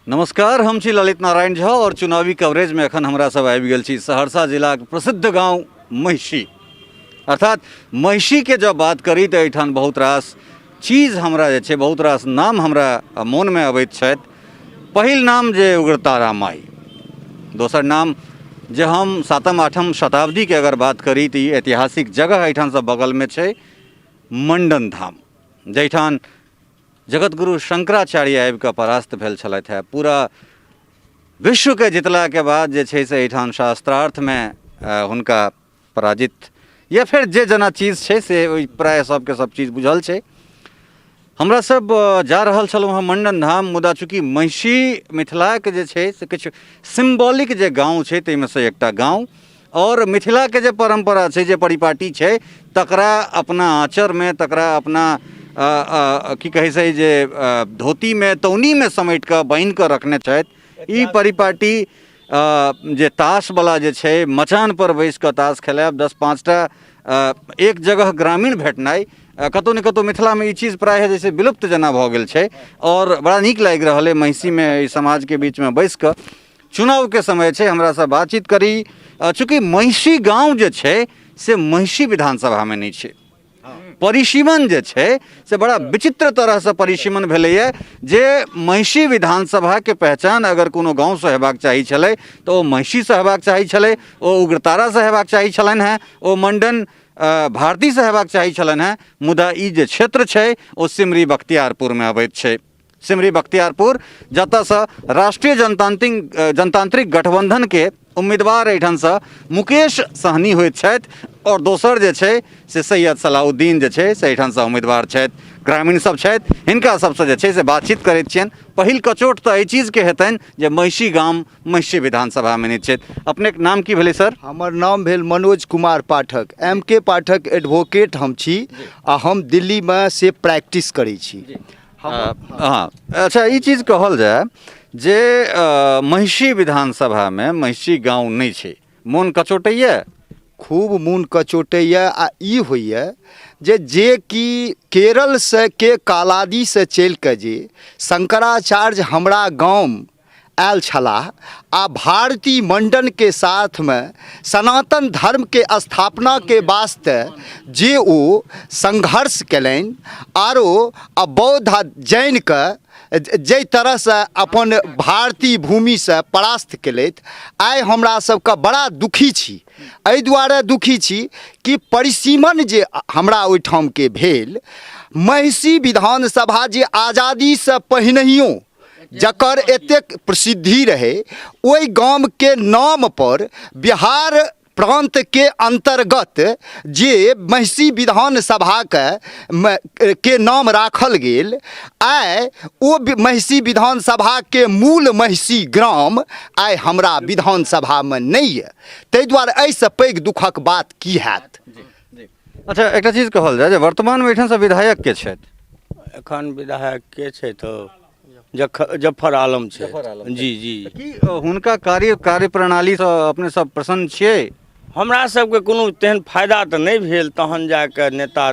नमस्कार, हम छी ललित नारायण झा और चुनावी कवरेज में अखन हमरा सब आबि गेल छी सहरसा जिलाक प्रसिद्ध गांव महिषी। अर्थात महिषी के जब बात करी तऽ एहिठाम बहुत रास चीज हमरा जे छै, बहुत रास नाम हमरा मोनमे अबैत छथि। पहिल नाम जे उग्रतारा माई, दोसर नाम जे हम 7म 8म शताब्दीके अगर बात करी तऽ ई ऐतिहासिक जगह एहिठामसँ बगलमे छै मंडन धाम, जाहिठाम जगतगुरु शंकराचार्य आबि कऽ परास्त भेल छलथि हेँ। पूरा विश्वके जितलाके बाद जे छै से एहिठाम शास्त्रार्थमे हुनका पराजित या फेर जे जेना चीज छै से ओहि प्रायः सबके सब चीज बुझल छै। हमरा सब जा रहल छलहुँ हँ मंडन धाम, मुदा चूँकि महिषी मिथिलाके जे छै से किछु सिम्बॉलिक जे गाँव छै ताहिमे सँ एकटा गाँव, आओर मिथिलाके जे परम्परा छै, जे परिपाटी छै, तकरा अपना आँचरमे, तकरा अपना की कहै छै जे धोतीमे तौनीमे समेट कऽ बान्हि कऽ रखने छथि। ई परिपाटी जे ताशवला जे छै, मचानपर बैस कऽ ताश खेलायब, 10-5टा एक जगह ग्रामीण भेटनाइ, कतहु ने कतहु मिथिलामे ई चीज प्रायः जे छै विलुप्त जेना भऽ गेल छै। आओर बड़ा नीक लागि रहल अइ महिषीमे एहि समाजके बीचमे बैस कऽ। चुनावके समय छै, हमरासँ बातचीत करी। चूँकि महिषी गाँव जे छै से महिषी विधानसभामे नहि छै, परिसीमन जे छै से बड़ा विचित्र तरहसँ परिसीमन भेलैए जे महिषी विधानसभाके पहचान अगर कोनो गाँवसँ हेबाक चाही छलै तऽ ओ महिषीसँ हेबाक चाही छलै, ओ उग्रतारासँ हेबाक चाही छलनि हेँ, ओ मंडन भारतीसँ हेबाक चाही छलनि हेँ, मुदा ई जे क्षेत्र छै ओ सिमरी बख्तियारपुरमे अबैत छै। सिमरी बख्तियारपुर जतऽसँ राष्ट्रीय जनतांत्रिक जनतांत्रिक गठबंधनके उम्मीदवार एहिठामसँ मुकेश सहनी होइत छथि आओर दोसर जे छै से सैयद सलाउद्दीन जे छै से एहिठामसँ उम्मीदवार छथि। ग्रामीण सब छथि, हिनका सबसँ जे छै से बातचीत करैत छियनि। पहिल कचोट तऽ एहि चीजके हेतनि जे महिषी गाम महिषी विधानसभामे नहि छथि। अपनेके नाम की भेलै सर? हमर नाम भेल मनोज कुमार पाठक, एम के पाठक एडवोकेट हम छी आ हम दिल्लीमे से प्रैक्टिस करै छी। हँ, अच्छा ई चीज कहल जाय जे महिषी विधानसभामे महिषी गाँव नहि छै, मोन कचोटैए? खूब मोन कचोटैए। आ ई होइए जे जे कि केरलसँ के कालादीसँ चलिकऽ जे शंकराचार्य हमरा गाम आयल छलाह आ भारती मंडनके साथमे सनातन धर्मके स्थापनाके वास्ते जे ओ संघर्ष कयलनि, आरो आ बौद्ध आ जैनके जाहि तरहसँ अपन भारतीय भूमिसँ परास्त केलथि, आइ हमरा सबके बड़ा दुखी छी। एहि दुआरे दुखी छी कि परिसीमन जे हमरा ओहिठामके भेल, महिषी विधानसभा जे आजादीसँ पहिनहियो जकर एतेक प्रसिद्धि रहै, ओहि गामके नामपर बिहार प्रान्तके अन्तर्गत जे महिषी विधानसभाके के नाम राखल गेल, आइ ओ महिषी विधानसभाके मूल महिषी ग्राम आइ हमरा विधानसभामे नहि यऽ। ताहि दुआरे एहिसँ पैघ दुःखक बात की हैत। अच्छा, एकटा चीज कहल जाय जे वर्तमानमे एहिठामसँ विधायक के छथि? एखन विधायक के छै तऽ जफर आलम छै। जफर आलम। जी जी। की हुनका कार्य प्रणालीसँ अपने सब प्रसन्न छियै? हमरा सबके कोनो तेहन फायदा तऽ नहि भेल, तहन जाकऽ नेता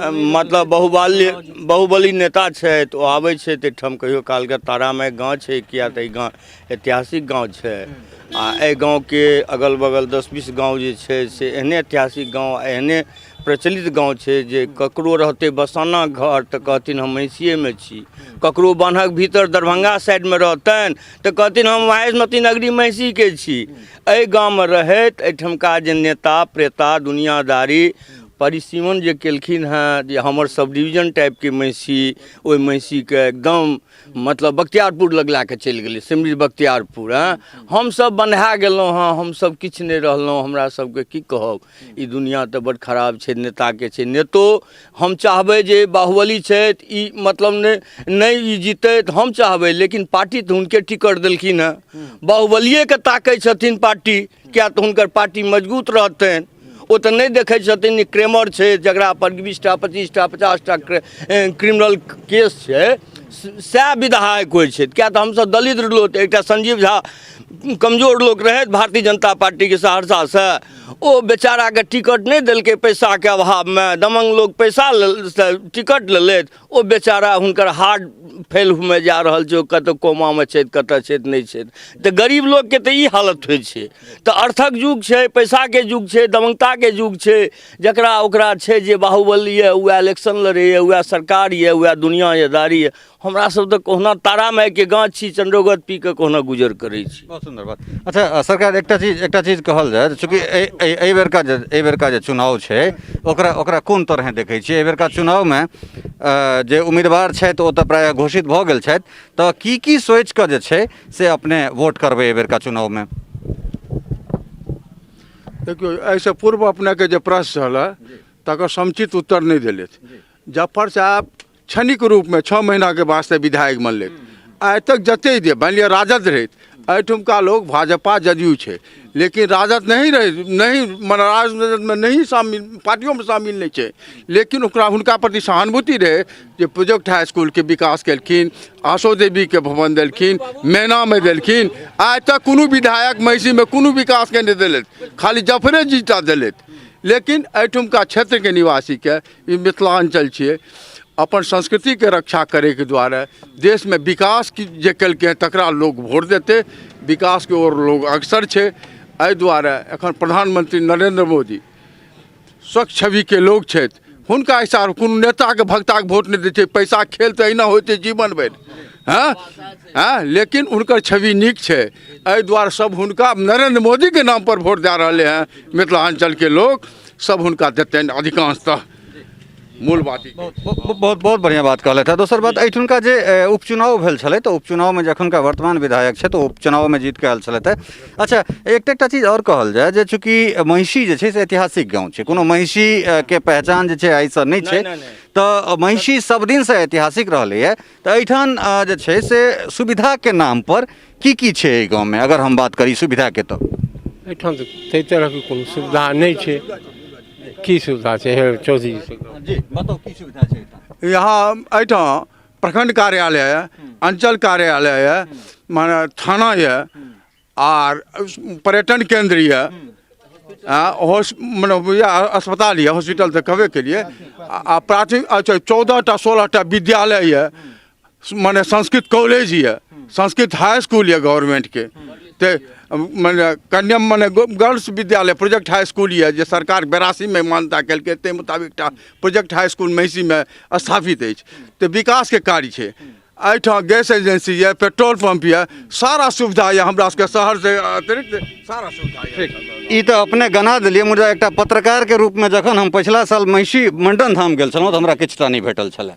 मतलब बाहुबली नेता छथि, ओ आबै छथि एहिठाम कहियो कालके। तारामाइ गाँव छै, किया तऽ ई गाँव ऐतिहासिक गाँव छै आ एहि गाँवके अगल बगल 10-20 गाँव जे छै से एहने ऐतिहासिक गाँव, एहने प्रचलित गाँव छै जे ककरो रहतै बसाना घर तऽ कहथिन हम महिषिएमे छी, ककरो बान्हक भीतर दरभंगा साइडमे रहतनि तऽ कहथिन हम माहेशमती नगरी महिषीके छी। एहि गाममे रहैत एहिठमका जे नेता प्रेता दुनियादारी परिसीमन जे केलखिन हेँ जे हमर सब डिवीजन टाइपके महिषी, ओहि महिषीके एकदम मतलब बख्तियारपुर लग लए कऽ चलि गेलै, सिमरी बख्तियारपुर। हँ, हमसभ बन्हा गेलहुँ हँ, हमसभ किछु नहि रहलहुँ। हमरा सबके की कहब, ई दुनिआ तऽ बड्ड खराब छै। नेताके छै, नेतो हम चाहबै जे बाहुबली छथि, ई मतलब नहि नहि ई जीतथि हम चाहबै, लेकिन पार्टी तऽ हुनके टिकट देलखिन हँ। बाहुबलिएके ताकै छथिन पार्टी, किया तऽ हुनकर पार्टी मजबूत रहतनि। ओ तऽ नहि देखै छथिन ई क्रेमर छै जकरा पर 20टा 25टा 50टा क्रिमिनल केस छै, सएह विधायक होइ छै। किया तऽ हमसभ दलित लोक, एकटा संजीव झा कमजोर लोक रहथि भारतीय जनता पार्टीके सहरसासँ, ओ बेचाराके टिकट नहि देलकै पैसाके अभावमे। दमंग लोक पैसा टिकट लेलथि, ओ बेचारा हुनकर हार्ट फेल हुए जा रहल छै, ओ कतऽ कोमामे छथि, कतऽ छथि नहि छथि। तऽ गरीब लोकके तऽ ई हालत होइ छै। तऽ अर्थक युग छै, पैसाके युग छै, दबंगताके युग छै। जकरा ओकरा छै जे बाहुबली यऽ, उएह इलेक्शन लड़ैए, उएह सरकार यऽ, उएह दुनिआँ यऽ, दारी यऽ। हमरा सब तऽ कहुना तारा माइके गाछ छी, चंडोगत पी कऽ कहुना गुजर करै छी। बहुत सुन्दर बात। अच्छा सरकार, एकटा चीज कहल जाय, चूँकि एहि बेरका जे चुनाव छै, ओकरा ओकरा कोन तरहे देखै छियै? एहि बेरका चुनावमे जे उम्मीदवार छथि, ओ तऽ प्रायः घोषित भऽ गेल छथि, तऽ की की सोचि कऽ जे छै से अपने वोट करबै एहि बेरका चुनावमे? देखियौ, एहिसँ पूर्व अपनेके जे प्रश्न छलए, तकर समुचित उत्तर नहि देलथि। जफर साहब क्षणिक रूपमे 6 महीनाके वास्ते विधायक बनलथि। आइ तक जते जे मानि लिअ राजद रहैत, एहिठुमका लोक भाजपा जदयू छै, लेकिन राजद नहीं रहै, नहीं मने राजदमे नहीं शामिल, पार्टियोमे शामिल नहि छै, लेकिन ओकरा हुनका प्रति सहानुभूति रहै जे प्रोजेक्ट हाई स्कूलके विकास केलखिन, आशो देवीके भवन देलखिन, मैनामे देलखिन। आइ तक कोनो विधायक महिषीमे कोनो विकासके नहि देलथि, खाली जफरे जी टा देलथि। लेकिन एहिठुमका क्षेत्रके निवासीके, ई मिथिलाञ्चल छियै, अपन संस्कृतिके रक्षा करैके दुआरे देशमे विकास की जे केलकै हँ, तकरा लोक वोट देतै। विकासके ओर लोग अग्रसर छै। एहि दुआरे एखन प्रधानमंत्री नरेंद्र मोदी स्वच्छ छविके लोक छथि। हुनका हिसाब कोनो नेताके भक्ताके वोट नहि दै छै। पैसा खेल तऽ एहिना होइत छै जीवन भरि। हँ हँ लेकिन हुनकर छवि नीक छै, एहि दुआरे सब हुनका नरेंद्र मोदीके नाम पर वोट दए रहलै हँ। मिथिलाञ्चलके लोक सब हुनका देतनि अधिकांशतः। मूल बात ई। बहुत बहुत बहुत बढ़िआँ बात कहलथि हँ। दोसर बात, एहिठुनका जे उपचुनाव भेल छलै, तऽ उपचुनावमे जखनका वर्तमान विधायक छथि, ओ उपचुनावमे जीत कऽ आयल छलथि हँ। अच्छा, एकटा एकटा चीज आओर कहल जाय जे चूँकि महिषी जे छै से ऐतिहासिक गाँव छै, कोनो महिषी के पहचान जे छै आइसँ नहि छै। नहि, नहि। तऽ महिषी सब दिनसँ ऐतिहासिक रहलैए, तऽ एहिठाम जे छै से सुविधाके नाम पर की की छै एहि गाँवमे, अगर हम बात करी सुविधाके तऽ? एहिठाम तऽ ताहि तरहके कोनो सुविधा नहि छै। की सुविधा छै हे चौधरी जी? जी, बताउ, की सुविधा छै एहिठाम? यहाँ एहिठाम प्रखंड कार्यालय यऽ, अंचल कार्यालय यऽ, माने थाना यऽ, आर पर्यटन केंद्र यऽ, मने अस्पताल यऽ, हॉस्पिटल तऽ कहबे केलिए, आ प्राथमिक, अच्छा, 14टा 16टा विद्यालय यऽ, मने संस्कृत कॉलेज यऽ, संस्कृत हाई स्कूल यऽ गवर्नमेंटके, तऽ मने कन्या मने गर्ल्स विद्यालय प्रोजेक्ट हाई स्कूल यऽ, जे सरकार 82मे मान्यता केलकै, ताहि मुताबिक एकटा प्रोजेक्ट हाई स्कूल महिषीमे स्थापित अछि। तऽ विकासके कार्य छै। एहिठाम गैस एजेंसी यऽ, पेट्रोल पंप यऽ, सारा सुविधा यऽ। हमरा सबके शहरसँ अतिरिक्त सारा सुविधा यऽ। ई तऽ अपने गना देलियै, मुदा एकटा पत्रकारके रूपमे जखन हम पछिला साल महिषी मंडन धाम गेल छलहुँ, तऽ हमरा किछु टा नहि भेटल छलए।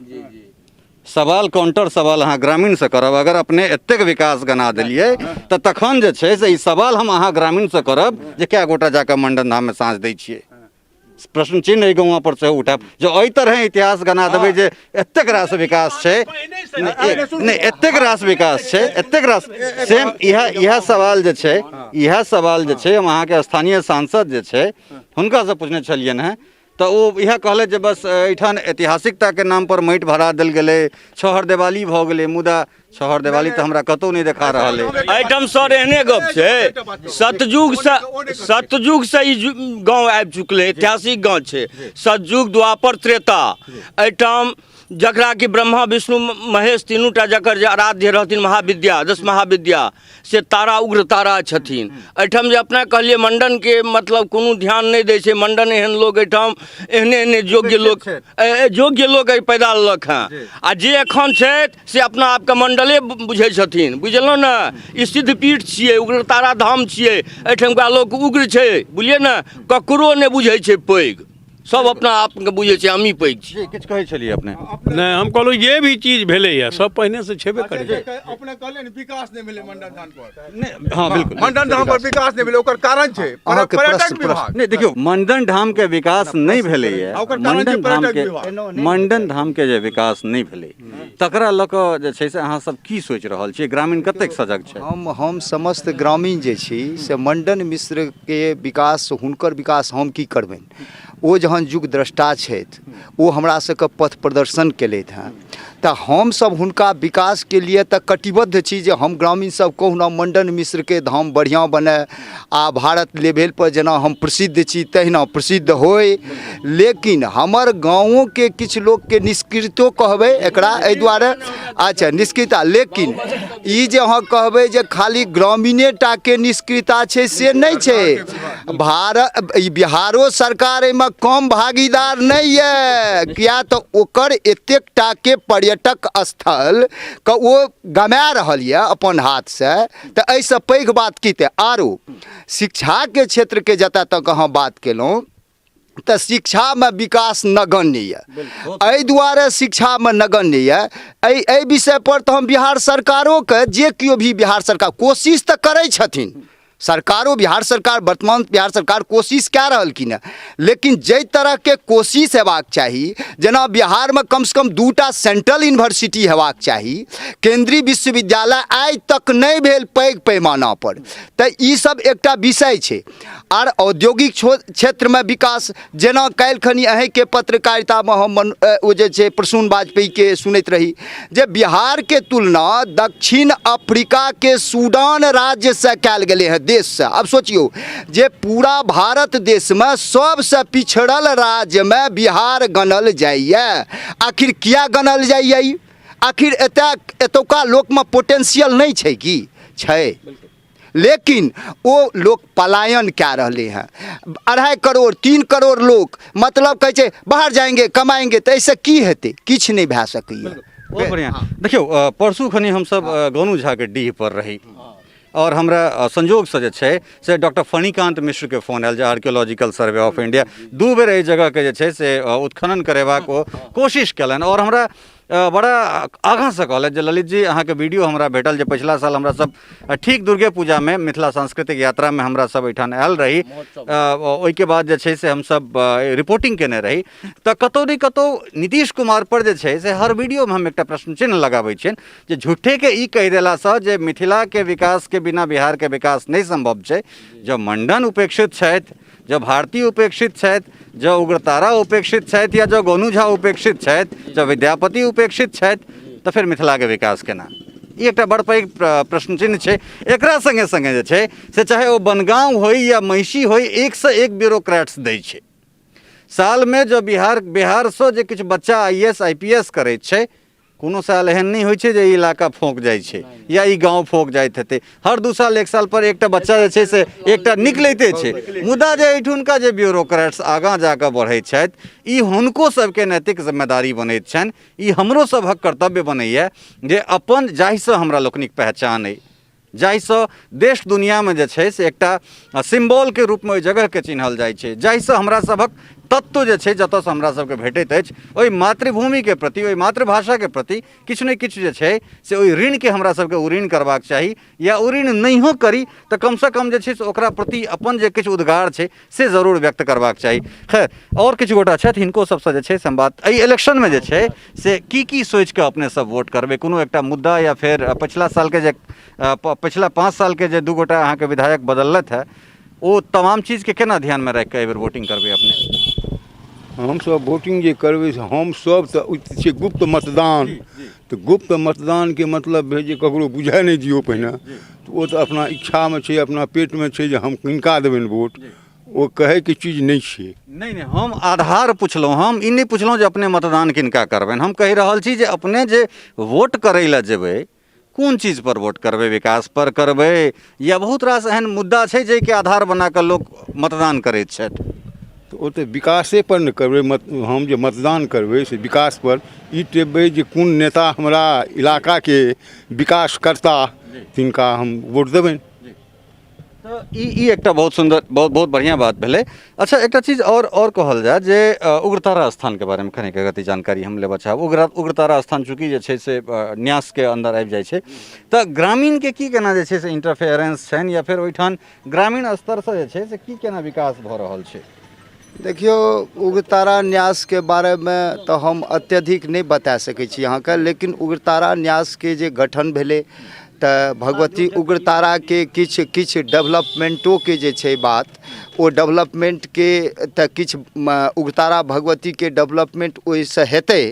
सवाल, काउंटर सवाल अहाँ ग्रामीणसँ करब। अगर अपने एतेक विकास गना देलियै, तऽ तखन जे छै से ई सवाल हम अहाँ ग्रामीणसँ करब जे कए गोटा जाकऽ मंडन धाममे साँझ दै छियै? प्रश्न चिन्ह एहि गौआँ पर सेहो उठायब। जो एहि तरहे इतिहास गना देबै जे एतेक रास विकास छै, नहि, एतेक रास विकास छै, एतेक रास, सेम इएह इएह सवाल जे छै, इएह सवाल जे छै, हम अहाँके स्थानीय सांसद जे छै हुनकासँ पूछने छलियनि हेँ, तऽ ओ इएह कहलथि जे बस एहिठाम ऐतिहासिकताके नाम पर माटि भरा देल गेलै, छहर देवाली भऽ गेलै, मुदा छहर देवाली तऽ हमरा कतहु नहि देखा रहल अइ। एहिठाम सर एहने गप छै, सतयुगसँ ई गाँव आबि चुकलै, ऐतिहासिक गाँव छै। सतयुग, द्वापर, त्रेता, एहिठाम जकरा कि ब्रह्मा, विष्णु, महेश तीनूटा जकर जे आराध्य रहथिन, महाविद्या, 10 महाविद्या, से तारा, उग्र तारा छथिन। एहिठाम जे अपना कहलियै मंडनके मतलब कोनो ध्यान नहि दै छै मंडन। एहन लोक एहिठाम एहने एहने योग्य लोक, योग्य लोक एहि पैदा लेलक हँ, आ जे एखन छथि से अपना आपके मंडले बुझै छथिन। बुझलहुँ ने? ई सिद्धपीठ छियै, उग्रतारा धाम छियै। एहिठामका लोक उग्र छै, बुझलियै ने? ककरो नहि बुझै छै पैघ, सब अपना आपके बुझै छै हमही पैघ छी। जी, किछु कहै छलियै अपने? नहि, हम कहलहुँ जे भी चीज भेलैए सब पहिनेसँ छेबे करै। अपने कहलियै ने, विकास नहि भेलै मंडन धाम पर। नहि, हँ, बिल्कुल। मंडन धाम पर विकास नहि भेलै, ओकर कारण छै अहाँके पर्यटक प्रश्न- विभाग। नहि, देखियौ, मंडन धाम के विकास नहि भेलैए। आ ओकर कारण छै मंडन धाम पर्यटक के विभाग। मंडन धाम के जे विकास नहि भेलै, तकरा लऽ कऽ जे छै से अहाँ सब की सोचि रहल छियै? ग्रामीण कतेक सजग छै? हम समस्त ग्रामीण जे छी से मंडन मिश्रके विकास, हुनकर विकास हम की करबनि? ओ जहन युग द्रष्टा छथि, ओ हमरा सबके पथ प्रदर्शन केलथि हेँ, तऽ हमसब हुनका विकासके लिए तऽ कटिबद्ध छी जे हम ग्रामीण सब कहुना मण्डन मिश्रके धाम बढ़िआँ बनै आ भारत लेवलपर जेना हम प्रसिद्ध छी तहिना प्रसिद्ध होइ। लेकिन हमर गाँवोके किछु लोकके निष्कृतो कहबै एकरा एहि दुआरे, अच्छा निष्कृता, लेकिन ई जे अहाँ कहबै जे खाली ग्रामीणे टाके निष्क्रियता छै से नहि छै। भारत ई बिहारो सरकार एहिमे कम भागीदार नहि यऽ, किया तऽ ओकर एतेक टाके पर्यटक स्थल के ओ गमा रहल यऽ अपन हाथसँ, तऽ एहिसँ पैघ बात की? तऽ आरो शिक्षाके क्षेत्रके जतऽ तक अहाँ बात केलहुँ तऽ शिक्षामे विकास नगण्य यऽ। एहि दुआरे शिक्षामे नगण्य यऽ, एहि विषयपर तऽ हम बिहार सरकारोके, जे केओ भी बिहार सरकार कोशिश तऽ करै छथिन, सरकारो बिहार सरकार, वर्तमान बिहार सरकार कोशिश कए रहलखिन हेँ, लेकिन जाहि तरहके कोशिश हेबाक चाही, जेना बिहारमे कमसँ कम 2टा सेंट्रल यूनिवर्सिटी हेबाक चाही, केन्द्रीय विश्वविद्यालय आइ तक नहि भेल पैघ पैमानापर, तऽ ईसब एकटा विषय छै। आर औद्योगिक क्षेत्रमे विकास, जेना काल्हि खनी अहीँके पत्रकारितामे हम ओ जे छै प्रसून वाजपेयीके सुनैत रही जे बिहारके तुलना दक्षिण अफ्रीकाके सूडान राज्यसँ कयल गेलै हँ, देशसँ। आब सोचियौ जे पूरा भारत देशमे सबसँ पिछड़ल राज्यमे बिहार गनल जाइए। आखिर किया गनल जाइए ई? आखिर एतुका लोकमे पोटेंशियल नहि छै की? छै, लेकिन ओ लोक पलायन कए रहलै हँ। 2.5 करोड़ 3 करोड़ लोक मतलब कहै छै बाहर जाएंगे कमाएंगे, तऽ एहिसँ की हेतै? किछु नहि भए सकैए। बहुत बढ़िआँ। देखियौ, परसू खनी हमसब गोनू झाके डीह पर रही आओर हमरा संजोगसँ जे छै से डॉक्टर फणिकान्त मिश्रके फोन आयल जे आर्कियोलॉजिकल सर्वे ऑफ इंडिया 2 बेर एहि जगहके जे छै से उत्खनन करेबाक ओ कोशिश केलनि आओर हमरा बड़ा आगाँसँ कहलथि जे ललित जी अहाँके वीडियो हमरा भेटल जे पछिला साल हमरा सब ठीक दुर्गे पूजामे मिथिला सांस्कृतिक यात्रामे हमरा सब एहिठाम आयल रही, ओहिके बाद जे छै से हमसब रिपोर्टिंग केने रही, तऽ कतहु ने कतहु नीतीश कुमार पर जे छै से हर वीडियोमे हम एकटा प्रश्न चिन्ह लगाबै छियनि जे झूठेके ई कहि देलासँ जे मिथिलाके विकासके बिना बिहारके विकास नहि सम्भव छै। जँ मण्डन उपेक्षित छथि, जँ भारती उपेक्षित छथि, जँ उग्रतारा उपेक्षित छथि या जँ गोनू झा उपेक्षित छथि, जँ विद्यापति उपेक्षित छथि, तऽ फेर मिथिलाके विकास केना? ई एकटा बड़ पैघ प्रश्न चिन्ह छै। एकरा सङ्गे सङ्गे जे छै से चाहे ओ बनगाँव होइ या महिषी होइ, एकसँ एक ब्यूरोक्रेट्स दै छै। सालमे जँ बिहारसँ जे किछु बच्चा I S I P S करै छै, कोनो साल एहन नहि होइ छै जे ई इलाका फोंक जाइ छै या ई गाँव फोंक जाइत हेतै। हर 2 साल 1 साल पर एकटा बच्चा जे छै से एकटा निकलिते छै। मुदा जे एहिठुनका जे ब्यूरोक्रेट्स आगाँ जाकऽ बढ़ै छथि, ई हुनको सबके नैतिक जिम्मेदारी बनैत छनि, ई हमरो सभक कर्तव्य बनैए जे अपन जाहिसँ हमरा लोकनिक पहचान अइ, जाहिसँ देश दुनिआँमे जे छै से एकटा सिम्बॉलके रूपमे ओहि जगहके चिन्हल जाइ छै, जाहिसँ हमरा सभक तत्व जे छै जतऽसँ हमरा सबके भेटैत अछि, ओहि मातृभूमिके प्रति, ओहि मातृभाषाके प्रति किछु ने किछु जे छै से ओहि ऋणके हमरा सबके उऋण करबाक चाही, या उऋण नहियो करी तऽ कमसँ कम जे छै से ओकरा प्रति अपन जे किछु उद्गार छै से जरूर व्यक्त करबाक चाही। खैर, आओर किछु गोटा छथि, हिनको सबसँ जे छै से हम बात एहि इलेक्शनमे जे छै से की की सोचिकऽ अपने सब वोट करबै, कोनो एकटा मुद्दा या फेर पछिला सालके जे पछिला 5 सालके जे 2 गोटा अहाँके विधायक बदललथि हँ, ओ तमाम चीजके केना ध्यानमे राखिकऽ एहिबेर वोटिंग करबै अपने? हमसब वोटिंग जे करबै से हमसब तऽ छै गुप्त मतदान, तऽ गुप्त मतदानके मतलब भेल जे ककरो बुझै नहि दियौ पहिने, तऽ ओ तऽ अपना इच्छामे छै, अपना पेटमे छै जे हम किनका देबनि वोट, ओ कहैके चीज नहि छियै। नहि नहि, हम आधार पुछलहुँ, हम ई नहि पुछलहुँ जे अपने मतदान किनका करबनि। हम कहि रहल छी जे अपने जे वोट करै लए जेबै, कोन चीज पर वोट करबै? विकास पर करबै या बहुत रास एहन मुद्दा छै जाहिके आधार बना कऽ लोक मतदान करैत छथि? तऽ ओ तऽ विकासे पर ने करबै। हम जे मतदान करबै से विकास पर ई टेपबै जे कोन नेता हमरा इलाकाके विकास करता, तिनका हम वोट देबनि। तऽ ई एकटा बहुत सुन्दर, बहुत बहुत बढ़िआँ बात भेलै। अच्छा, एकटा चीज आओर कहल जाय जे उग्रतारा स्थानके बारेमे कनिक अगति जानकारी हम लेबऽ चाहब। उग्रतारा स्थान चूँकि जे छै से न्यासके अन्दर आबि जाइ छै, तऽ ग्रामीणके की केना जे छै से इंटरफेरेंस छनि या फेर ओहिठाम ग्रामीण स्तरसँ जे छै से की केना विकास भऽ रहल छै? देखियौ, उग्रतारा न्यासके बारेमे तऽ हम अत्यधिक नहि बता सकै छी अहाँके, लेकिन उग्रतारा न्यासके जे गठन भेलै तऽ भगवती उग्रताराके किछु किछु डेवलपमेन्टोके जे छै बात, ओ डेवलपमेन्टके तऽ किछु उग्रतारा भगवतीके डेवलपमेन्ट ओहिसँ हेतै,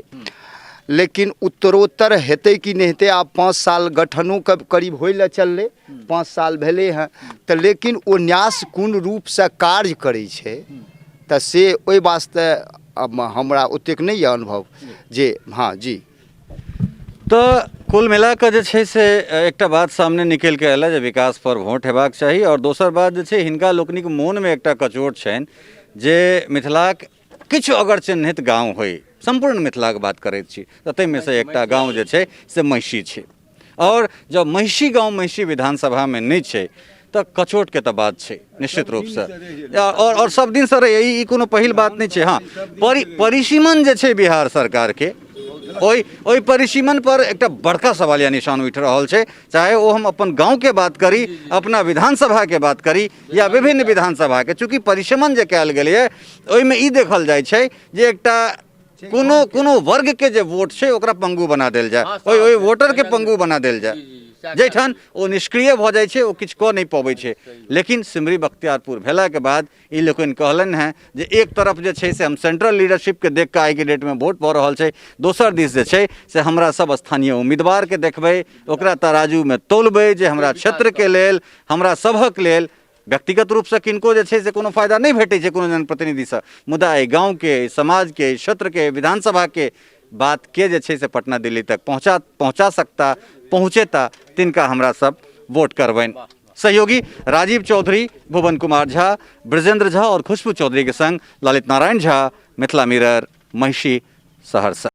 लेकिन उत्तरोत्तर हेतै कि नहि हेतै। आब 5 साल गठनोके करीब होइ लए चललै, 5 साल भेलै हँ, तऽ लेकिन ओ न्यास कोन रूपसँ कार्य करै छै तऽ से ओहि वास्ते हमरा ओतेक नहि यऽ अनुभव जे। हँ जी। तऽ कुल मिला कऽ जे छै से एकटा बात सामने निकलि कऽ एलै जे विकासपर वोट हेबाक चाही, आओर दोसर बात जे छै हिनका लोकनिक मोनमे एकटा कचोट छनि जे मिथिलाक किछु अगर चिन्हित गाँव होइ, सम्पूर्ण मिथिलाके बात करैत छी, तऽ ताहिमे सँ एकटा गाँव जे छै से महिषी छै, आओर जब महिषी गाँव महिषी विधानसभामे नहि छै तऽ कचोटके तऽ बात छै निश्चित रूपसँ, आओर सब दिनसँ रहै, ई कोनो पहिल बात नहि छै। हँ, परिसीमन जे छै बिहार सरकारके, ओहि परिसीमन पर एकटा बड़का सवालिया निशान उठि रहल छै, चाहे ओ हम अपन गाँवके बात करी, अपना विधानसभाके बात करी या विभिन्न विधानसभाके। चूँकि परिसीमन जे कयल गेलैए ओहिमे ई देखल जाइ छै जे एकटा कोनो कोनो वर्गके जे वोट छै ओकरा पंगु बना देल जाय, ओहि वोटरके पंगु बना देल जाय, जाहिठाम ओ निष्क्रिय भऽ जाइ छै, ओ किछु कऽ नहि पबै छै। लेकिन सिमरी बख्तियारपुर भेलाके बाद ई लोकनि कहलनि हेँ जे एक तरफ जे छै से हम सेंट्रल लीडरशिपके देख कऽ आइके डेटमे वोट भऽ रहल छै, दोसर दिस जे छै से हमरा सब स्थानीय उम्मीदवारके देखबै, ओकरा तराजूमे तौलबै जे हमरा क्षेत्रके लेल, हमरा सभक लेल व्यक्तिगत रूपसँ किनको जे छै से कोनो फायदा नहि भेटै छै कोनो जनप्रतिनिधिसँ, मुदा एहि गाँवके, एहि समाजके, एहि क्षेत्रके, एहि विधानसभाके बातके जे छै से पटना दिल्ली तक पहुँचा सकता, पहुँचेता, तिनका हमरा सब वोट करबनि। सहयोगी राजीव चौधरी, भुवन कुमार झा, ब्रजेंद्र झा और खुशबू चौधरी के संग ललित नारायण झा, मिथिला मिरर, महिषी, सहरसा।